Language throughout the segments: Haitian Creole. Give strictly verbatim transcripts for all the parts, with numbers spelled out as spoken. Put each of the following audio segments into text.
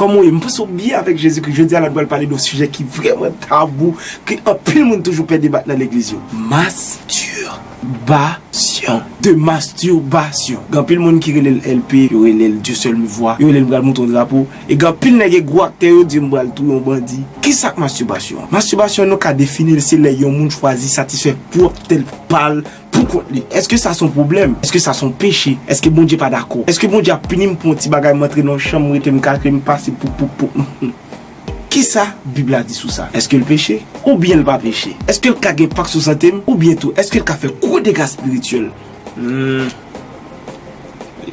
Kòman w ye? M panse w byen avèk Jezikri. Jodi a la, nou pral pale de yon sijè ki vrèman tabou, ke anpil moun toujou pè debat nan legliz yo. Mastiba- syon, de masturbasyon. Gen anpil moun ki rele l L P, yo rele l Dieu seul me voit, yo rele l m pral monte yon drapo. E gen anpil nèg e gwo aktè yo di m pral touye yon bandi. Kisa k mastibasyon an? Mastibasyon, nou ka defini l, se lè yon moun chwazi satisfè pwòp tèt pa l pou kont li. Èske sa se yon pwoblèm? Èske sa se yon peche? Èske Bondye pa dakò? Èske Bondye ap pini m pou yon ti bagay, m antre nan yon chanm, m rete, m kache, m pase, pou, pou, pou. Kisa Bib la di sou sa? Èske l peche? Oubyen l pa peche? Èske l ka gen enpak sou sante m? Oubyen tou, èske l ka fè gwo dega espirityèl? Hmm.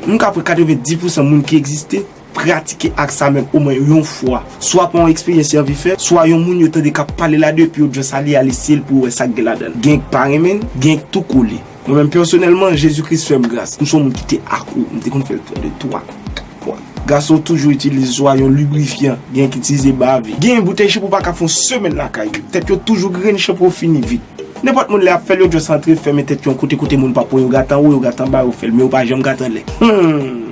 M ka pran katrevenndis pousan moun ki egziste pratike ak sa menm omwen yon fwa. Swa pa yon eksperyans yo anvi fè, swa yon moun yo tande k ap pale la de epi yo just ale, ale eseye l pou yo wè sa k gen ladan l. Gen k pa renmen l, gen k tou kole. Mwen menm pèsonèlman, Jezi Kris fè m gras. M se yon moun ki te akro. M te konn fè l prè de twa, kat fwa. Gason toujou itilize swa yon librifyan, gen ki itilize bave. Gen boutèy chanpou pa ka fè yon semèn lakay yo. Tèt yo toujou grennen, chanpou yo fini vit. Nenpòt moun lè y ap fè l, yo just antre fèmen tèt yo yon kote, kote moun p ap wè yo, gad anwo, yo gad anba, yo fè l, men yo pa janm gad anlè. Hmm.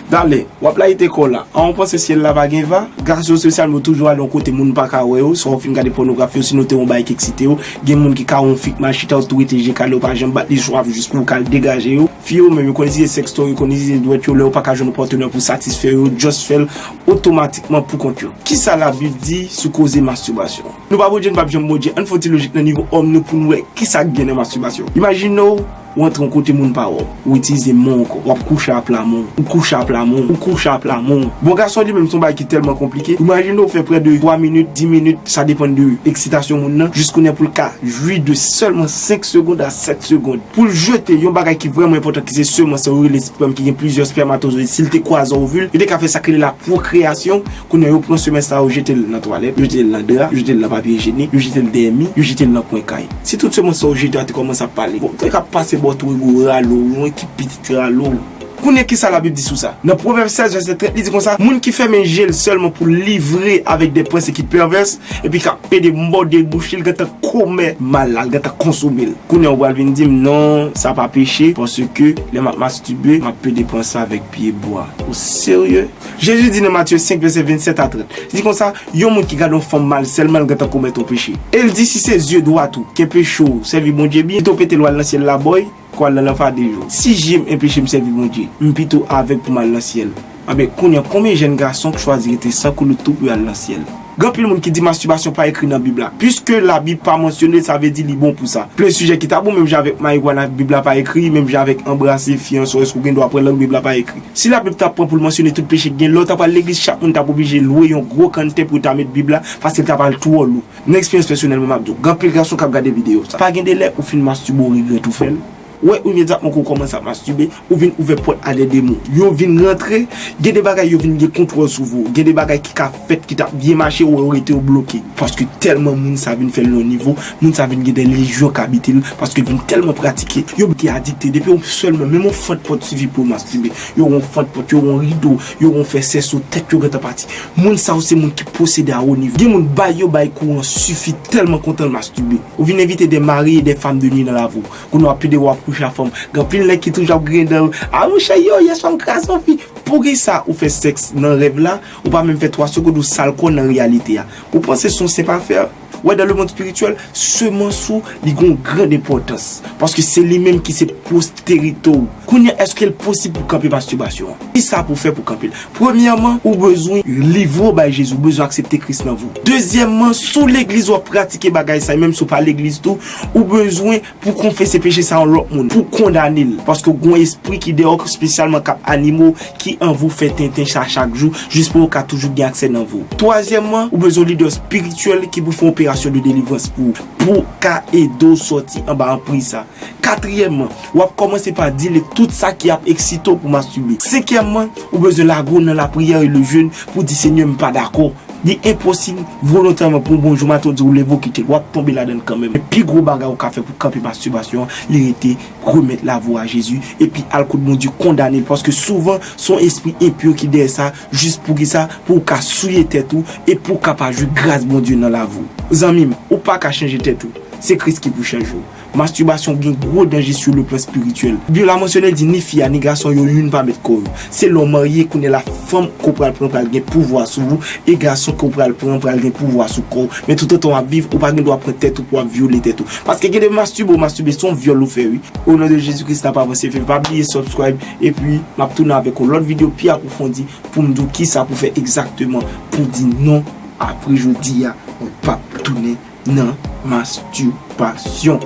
Dale, w ap layite kò w la. An, ou panse syèl la pa gen va? Gason espesyalman yo toujou ale yon kote moun pa ka wè yo, swa yo fin gade pònografi, osinon te yon bagay ki eksite yo. Gen moun ki ka wè yon fi k mal chita, yo tou rete je kale, yo pa janm bat li, swa jis pou yo ka al degaje yo. Fi yo menm, yo konn itilize sextoy, yo konn itilize dwèt yo, lè yo pa ka jwenn yon patnè pou satisfè yo, yo just fè l otomatikman pou kont yo. Kisa Labib di sou koze mastibasyon? Nou pa Bondye, nou p ap janm Bondye. Ann fè yon ti lojik nan nivo òm nou pou n wè kisa k gen nan mastibasyon. Imajine w, ou antre yon kote moun pa wè w, ou itilize men w ankò, w ap kouche apla men w, ou kouche apla men w, ou kouche apla men w. Bon, gason li menm se yon bagay ki tèlman konplike. Imajine w fè prè de twa minit, dis minit, sa depann de eksitasyon moun nan, jis kounye a pou l ka jwi de sèlman senk segonn a sèt segonn. Pou l jete yon bagay ki vrèman enpòtan, ki se semans lan, yo rele spèm, ki gen plizyè spèmatozoyid, si l te kwaze a ovil, yo te ka fè sa k rele la pwokreyasyon. Kounye a, yo pran semans la, yo jete l nan twalèt, yo jete l nan dra, yo jete l nan papye ijyenik, yo jete l dèyè mi, yo jete l nan kwen kay. Si tout semans sa yo jete a te kòmanse ap pale, bon, te ka pase bò twou, yo rale w, yon ekip pitit rale w. Kounye a, kisa Labib di sou sa? Nan Pwovèb sèz, vèsè trant, li di konsa, moun ki fèmen je l sèlman pou l livre avèk de panse ki pèvès, epi k ap pede mòde bouch li, l gentan komèt mal la, l gentan konsome l. Kounye a, ou pral vin di m, non, sa pa peche, paske lè m ap mastibe, m ap pede panse avèk pye bwa. Ou serye? Jezi di nan Matye senk, vèsè vennsèt a trant, li di konsa, yon moun ki gade yon fanm mal sèlman, l gentan komèt yon peche. E l di, si se zye dwat ou ki enpeche w sèvi Bondye byen, pito w pete l, w al nan syèl la bòy, ke w al nan lanfè a de jou. Si je m enpeche m sèvi Bondye, m pito avèg pou m al nan syèl. Anben, kounye a, konbyen jèn gason k chwazi rete san koulout tou pou y al nan syèl? Gen anpil moun ki di mastibasyon pa ekri nan Bib la. Piske Labib pa mansyone l, sa vle di li bon pou sa. Plizyè sijè ki tabou, menm jan avèk marigwana, Bib la pa ekri, menm jan avèk anbrase, fiyanse, èske w gen dwa pran lang, Bib la pa ekri. Si Labib ta pran pou l mansyone tout peche ki gen, lè w ta pral legliz, chak moun t ap oblije lwe yon gwo kanntè pou yo ta met Bib la, paske l ta pral twò lou. Nan eksperyans pèsonèl mwen, m ap di w, gen anpil gason k ap gade videyo sa. Pa gen de lè ou fin mastibe, ou regrèt ou fè l. Wè, imedyatman ke w kòmanse ap mastibe, ou vin ouvè pòt a de demon. Yo vin rantre, gen de bagay yo vin gen kontwòl sou vi w. Gen de bagay ki ka fèt ki t ap byen mache, ou wè yo rete yo bloke. Paske tèlman moun sa vin fè l nan yon nivo, moun sa vin gen de lejyon k abite l, paske l vin tèlman pratike, yo ki adikte. Depi yon sèlman, menm yon fant pòt sifi pou yo mastibe. Yo yon fant pòt, yo yon rido, yo yon fè sè sou tèt, yo gentan pati. Moun sa yo se moun ki posede a wo nivo. Gen moun bay yo bay kouran sifi tèlman kontan l mastibe. Ou vin envite de mari e de fanm de nwi nan lavi w. Kounye a w ap pede w ap kouche ak fanm. Gen anpil nèg ki toujou ap griyen dan yo. A monchè, yo, yè swa m kraze yon fi. Poukisa ou fè sèks nan rèv la, ou pa menm fè twa segonn ou sal kò w nan reyalite a? Ou panse se yon senp afè? Wè, dans le monde spirituel, semans ou, li gen yon gran enpòtans. Paske se li menm ki se posterite w. Kounye a, èske l posib pou kanpe mastibasyon an? Kisa pou fè pou kanpe l? Premyèman, ou bezwen livre w bay Jezi, ou bezwen aksepte Kris nan vi w. Dezyèmman, si w legliz w ap pratike bagay sa, e menm si w pa legliz tou, ou bezwen pou konfese peche sa yon lòt moun, pou kondane l. Paske w gen yon espri ki dèyè w, espesyalman k ap anime w, ki anvi w fè tenten sa chak jou, jis pou yo ka toujou gen aksè nan vi w. Twazyèmman, ou bezwen yon lidè espirityèl ki pou fè yon operasyon de delivrans pou ou, pou w ka ede w sòti anba anpriz sa. Katriyèmman, w ap kòmanse pa dile tout sa ki ap eksite w pou mastibe. Senkyèmman, ou bezwen lage w nan lapriyè e le jèn pou di, Senyè, m pa dakò. Li enposib volontèman pou yon bon jou maten w di w leve w kite l, w ap tonbe ladan l kanmenm. Men pi gwo bagay ou ka fè pou kanpe mastibasyon an, li rete remèt lavi w a Jezi, epi al kot Bondye kondane l, paske souvan se yon espri enpi ki dèyè sa, jis poukisa, pou w ka souye tèt ou, e pou w ka pa jwi gras Bondye nan lavi w. Zanmi m, ou pa ka chanje tèt ou, se Kris ki pou chanje w. Mastibasyon gen gwo danje sou le plan espirityèl. Bib la mansyone di ni fi a ni gason yo youn pa mèt kò yo. Se lè w marye kounye a la fanm ke w pral pran pral gen pouvwa sou ou e gason ke w pral pran pral gen pouvwa sou kò w. Men toutotan w ap viv, ou pa gen dwa pran tèt ou pou w ap vyole tèt ou. Paske gen de mastibe, w mastibe se yon vyòl ou fè wi. O non de Jezi Kris n ap avanse, pa bliye subscribe epi m ap tounen avèk yon lòt videyo pi apwofondi pou m di w kisa pou fè egzakteman pou di non apre jodi a, ou p ap tounen nan mastibasyon.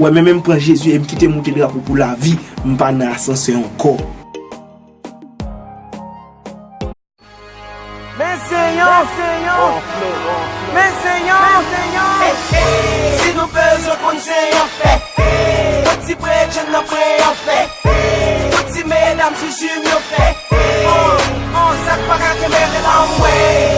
Wè, men menm pran Jezi e m kite moute drapo pou lavi, m pa nan asansè ankò. Men se yon, men se yon, men se yon. Si nou bezwen konn se yon fè, yon ti bredjenn nan pre yon fè, yon ti medam sou jim yo fè. On, on, sa k pa ka kenbe rele anmwe.